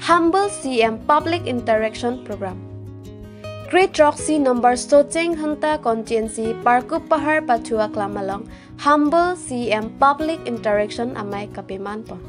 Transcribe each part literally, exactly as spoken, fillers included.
Humble C M Public Interaction Program. Kre throksi number Socheng Dhenta Constituency Parkup Pahar Pathu Aklam along Humble C M Public Interaction amei kapeman pon.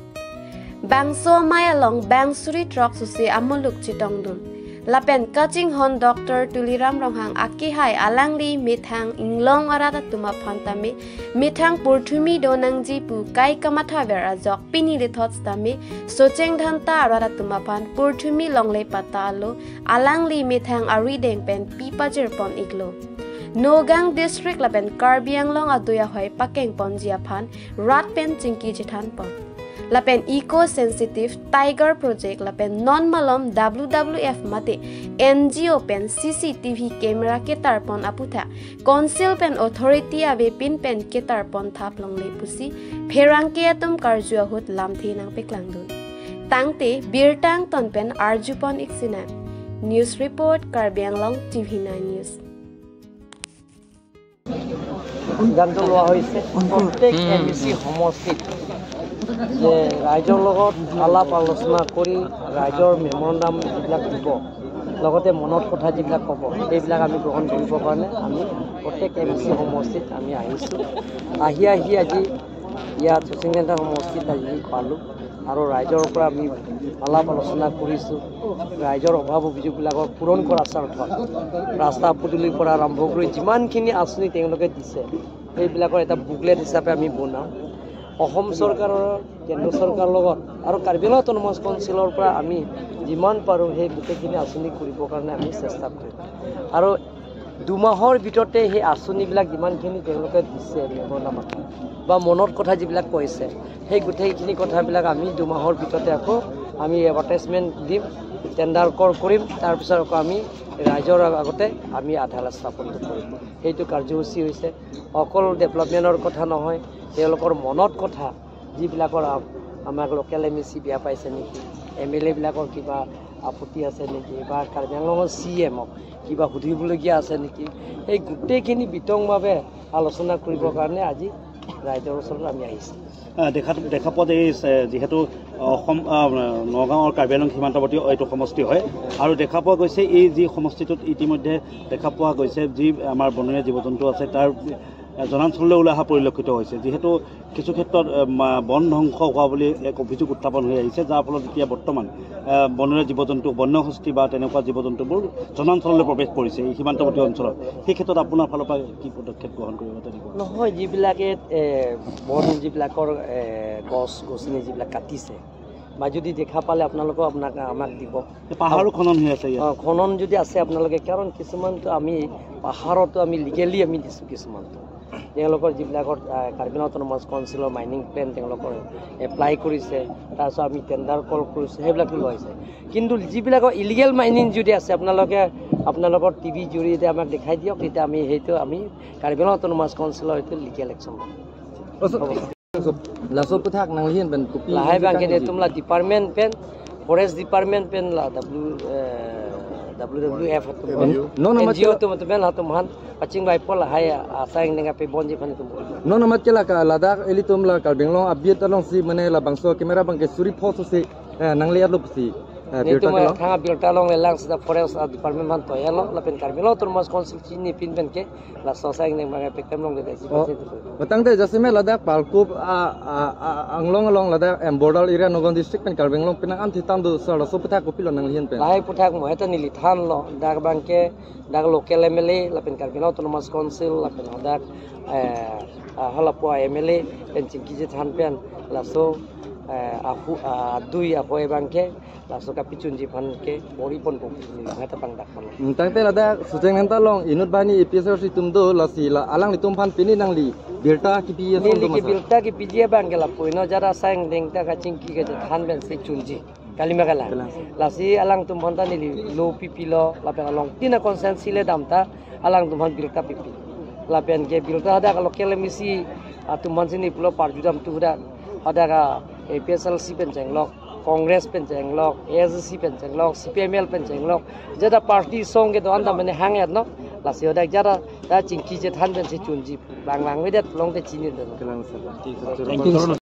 Bangso amei along bang suri throk susi amuluk chetongdun. Lapen kachinghon Doctor Tuliram Ronghang akehai alangli methang inglong arat atum aphan tame methang purthumi do nangji pu kai kamathaver ajok pini lethot tame Socheng Dhenta arat atum aphan purthumi longle patta alo alangli methang arideng pen pi pajir pon iklo. Nagaon district lapen Karbi Anglong adui ahoi pakeng ponji aphan rat pen chingki chethan pon. Lapen eco sensitive tiger project lapen non malom W W F mate N G O pen C C T V camera ketar pon aputhak Council pen authority avepin pen ketar pon thap longle pusi pherangke atum karju ahut lamthe nangpeklangdun. Tangte birta angton pen arju pon iksinang. News report, Karbi Anglong T V nine News. সিদ্ধান্ত লোৱা হৈছে প্ৰত্যেক M E চি সমষ্টিত যে ৰাইজৰ লগত আলাপ আলোচনা কৰি ৰাইজৰ মেমৰেণ্ডাম যিবিলাক দিব, লগতে মনত কথা যিবিলাক ক'ব, সেইবিলাক আমি গ্ৰহণ কৰিবৰ কাৰণে আমি প্ৰত্যেক এম ই চি সমষ্টিত আমি আহিছোঁ। আহি আহি আজি ইয়াত শচীন সমষ্টিত আজি পালোঁ আৰু ৰাইজৰ পৰা আমি আলাপ আলোচনা কৰিছোঁ। ৰাইজৰ অভাৱ অভিযোগবিলাকৰ পূৰণ কৰাৰ স্বাৰ্থত ৰাস্তা পদূলিৰ পৰা আৰম্ভ কৰি যিমানখিনি আঁচনি তেওঁলোকে দিছে, সেইবিলাকৰ এটা বুকলেট হিচাপে আমি বনাম। অসম চৰকাৰৰ, কেন্দ্ৰ চৰকাৰৰ লগত আৰু কাৰ্বি আংলং অট'নমাছ কাউন্সিলৰ পৰা আমি যিমান পাৰোঁ সেই গোটেইখিনি আঁচনি কৰিবৰ কাৰণে আমি চেষ্টা কৰিম। আৰু দুমাহৰ ভিতৰতে সেই আঁচনিবিলাক যিমানখিনি তেওঁলোকে দিছে মেমৰেণ্ডামত বা মনত কথা যিবিলাক কৈছে, সেই গোটেইখিনি কথাবিলাক আমি দুমাহৰ ভিতৰতে আকৌ আমি এডভাৰটাইজমেণ্ট দিম, টেণ্ডাৰ কল কৰিম, তাৰপিছত আকৌ আমি ৰাইজৰ আগতে আমি আধাৰ স্থাপন কৰিম। সেইটো কাৰ্যসূচী হৈছে। অকল ডেভেলপমেণ্টৰ কথা নহয়, তেওঁলোকৰ মনত কথা যিবিলাকৰ আ-, আমাক লোকেল এম ই চি বেয়া পাইছে নেকি, এম এল এবিলাকৰ কিবা আপত্তি আছে নেকি, বা কাৰ্বি আংলঙৰ চি এমক কিবা সুধিবলগীয়া আছে নেকি, সেই গোটেইখিনি বিতংভাৱে আলোচনা কৰিবৰ কাৰণে আজি ৰাইজৰ ওচৰত আমি আহিছোঁ। আহ, দেখা দেখা পোৱা যায়, এই, এ, যিহেতু অসম, আহ, নগাঁও আৰু কাৰ্বি আংলং সীমান্তৱৰ্তী এইটো সমষ্টি হয় আৰু দেখা পোৱা গৈছে এই যি সমষ্টিটোত ইতিমধ্যে দেখা পোৱা গৈছে যি আমাৰ বনৰীয়া জীৱ জন্তু আছে তাৰ, আহ, জনাঞ্চললৈ ওলাই অহা পৰিলক্ষিত হৈছে। যিহেতু কিছু ক্ষেত্ৰত, আহ, মা-, বন ধ্বংস হোৱা বুলি এক অভিযোগ উত্থাপন হৈ আহিছে, যাৰ ফলত এতিয়া বৰ্তমান, আহ, বনৰীয়া জীৱ জন্তু, বন্য হস্তী বা তেনেকুৱা জীৱ জন্তুবোৰ জনাঞ্চললৈ প্ৰৱেশ কৰিছে এই সীমান্তৱৰ্তী অঞ্চলত। সেই ক্ষেত্ৰত আপোনাৰ ফালৰ পৰা কি পদক্ষেপ গ্ৰহণ কৰিব তেনেকুৱা? নহয়, যিবিলাকে, এ, বন যিবিলাকৰ, এ, গছ গছনি যিবিলাক কাটিছে বা যদি দেখা পালে আপোনালোকেও আপোনাক, আমাক দিব। এই পাহাৰো খনন হৈ আছে ইয়াত। অ, খনন যদি আছে আপোনালোকে, কাৰণ কিছুমানতো আমি পাহাৰতো আমি লিগেলি আমি দিছোঁ কিছুমানতো। তেওঁলোকৰ যিবিলাকৰ, আহ, কাৰ্বি আংলং অট'নমাছ কাউন্সিলৰ মাইনিং প্লেন তেওঁলোকৰ এপ্লাই কৰিছে, তাৰপিছত আমি টেণ্ডাৰ কল কৰিছোঁ, সেইবিলাকতো লৈছে। কিন্তু যিবিলাকৰ ইলিগেল মাইনিং যদি আছে আপোনালোকে আপোনালোকৰ টি ভি জৰিয়তে আমাক দেখাই দিয়ক, তেতিয়া আমি সেইটো আমি কাৰ্বি আংলং অট'নমাছ কাউন্সিলৰ এইটো লিগেল একশ্যন ল'ম। Laso aputhak nangli ahin pen kopi lahai abang ke nangji? Netum la department pen, forest department pen la W, eh, W W F atum pen, non amat N G O ke atum pen latum aphan pachingvaipo lahai asai nengke pebonji aphan itum. Non amat ke la ka ladak ilitum la Karbi Anglong abit alongsi mane labangso camera abang ke suri pho susi, eh, nangli arlo pusi, eh, birta netum kelong? Thang birta longle lang seta forest, ah, department aphan toilo lapen Karbi Anglong Autonomous Council chinipin pen ke laso asai neng abang ke peklem longledet si. Oh, pasi itu. Matang te jasemet ladak Parkup, ah, ah, ah, Anglong along ladak, em, border area Nagaon district pen Karbi Anglong penang an thitang do sir, laso aputhak kopilo nangli ahin pen? Lahai aputhak mo eta neli thanlo, dak abang ke dak local M L A lapen Karbi Anglong Autonomous Council lapen hadak, eh, ah, halapu M L A pen chingki chethan pen laso, eh, ahu, ah, adui ahoi abang ke laso kapachunji aphan ke bor-i ponpo pu neli lahai ta pangdak pon. Hmm, tangte ladak Socheng Dhenta along inut banghini A P H L C atum do, lasi la alanglitum aphan pini nangli birta kipi ason neli do ke masa? Birta kipiji abang ke lapu ino jara asai angdeng ta kachingki kachethan pensi chunji. Kalima kalang. Kalang. Lasi alangtum aphan ta neli lo pipilo lapen along tina constituency le dam ta alangtum aphan birta pipi. Lapen ke birta hadak local M A C atum aphan si neli pulo parjudam tu hadak, hadak A P H L C pen chenglok, Congress pen chenglok, A S D C pen chenglok, C P I M L pen chenglok, jada party asong kedo-an ta mane hang-etlo, lasi hadak jada ta chingki chethan pensi chunji, bang langvedet longte chinidetlo. Kalang sir. Thank you, sir.